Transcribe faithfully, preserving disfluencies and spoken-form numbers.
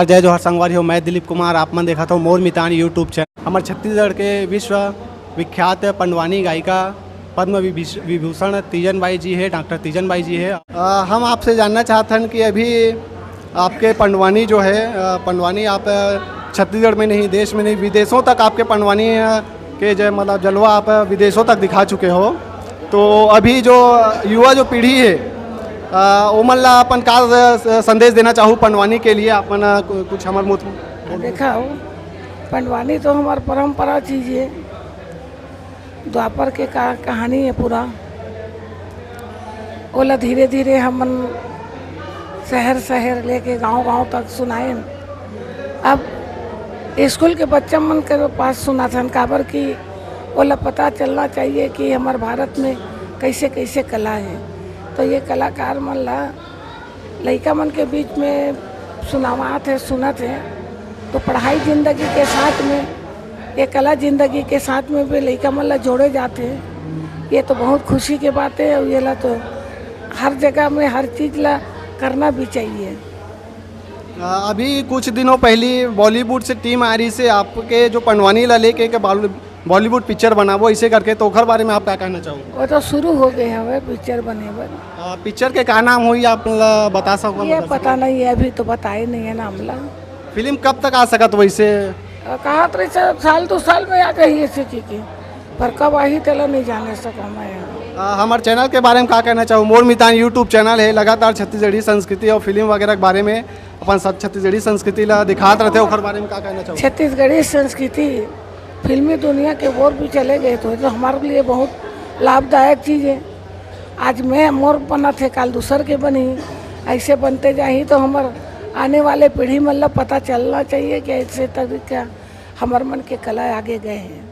जय जोहार संगवारी हो, मैं दिलीप कुमार, आप मन देखत हो मोर मितान YouTube चैनल। हमर छत्तीसगढ़ के विश्व विख्यात पंडवानी गायिका पद्म विभीष-, विभूषण तीजन बाई जी हे, डॉक्टर तीजन बाई जी हे। अ, हम आपसे जानना चाहत हन कि अभी आपके पंडवानी जो है, अ, पंडवानी आप, अ, छत्तीसगढ़ में नहीं, देश में नहीं, विदेशों तक आपके पंडवानी, अ, के जय, मतलब, जलवा आप, अ, विदेशों तक दिखा चुके हो। तो अभी जो युवा जो पीढ़ी है, अ, ओमन ला अपन का, अ, संदेश देना चाहू पंडवानी के लिए, अपन, अ, कु-, कुछ हमर मुत- देखा हो, पंडवानी तो हमार परंपरा चीज है। द्वापर के का कहानी है पूरा। ओला धीरे धीरे हमन शहर शहर लेके गांव गांव तक सुनाएन। अब स्कूल के बच्चा मन के पास सुनाथन, काबर कि ओला पता चलना चाहिए कि हमर भारत में कैसे कैसे कला है। तो ये कलाकार मन ला लइका मन के बीच में सुनावात है, सुनत है, तो पढ़ाई जिंदगी के साथ में, ये कला जिंदगी के साथ में भी लइका मन ला जोड़े जाते हैं। ये तो बहुत खुशी के बात है, और ये ला तो हर जगह में हर चीज ला करना भी चाहिए। अ, अभी कुछ दिनों पहली बॉलीवुड से टीम आ रही से आपके जो पंडवानी ला लेके के बॉली-, बॉलीवुड पिक्चर बनाबो ऐसे करके, तो ओखर बारे में आप क्या कहना चाहोगे? वो तो शुरू हो गए हवे पिक्चर बने बर। अ, पिक्चर के का नाम होई, आप ला बता सको? ये बता पता सको? नहीं है, अभी तो बताए नहीं है नाम ला। फिल्म कब तक आ सकत वैसे? अ, कहा तो रही सर, साल दो साल में आ जाइए ऐसे की, की। पर कब आही तेला नहीं जाने सको मैं। अ, हमारे चैनल के बारे में का कहना चाहू? मोर मितान YouTube चैनल है, लगातार छत्तीसगढ़ी संस्कृति और फिल्म वगैरह के बारे में अपन सब छत्तीसगढ़ी संस्कृति ला दिखात रहते, ओखर बारे में का कहना चाहू? छत्तीसगढ़ी संस्कृति फिल्मी दुनिया के ओर भी चले गए तो, तो हमारे लिए बहुत लाभदायक चीज़ है। आज मैं मोर बनत हे, काल दूसर के बनही, ऐसे बनते जाही तो हमर आने वाले पीढ़ी मन ला पता चलना चाहिए कि ऐसे तरीका हमर मन के कला आगे गए हैं।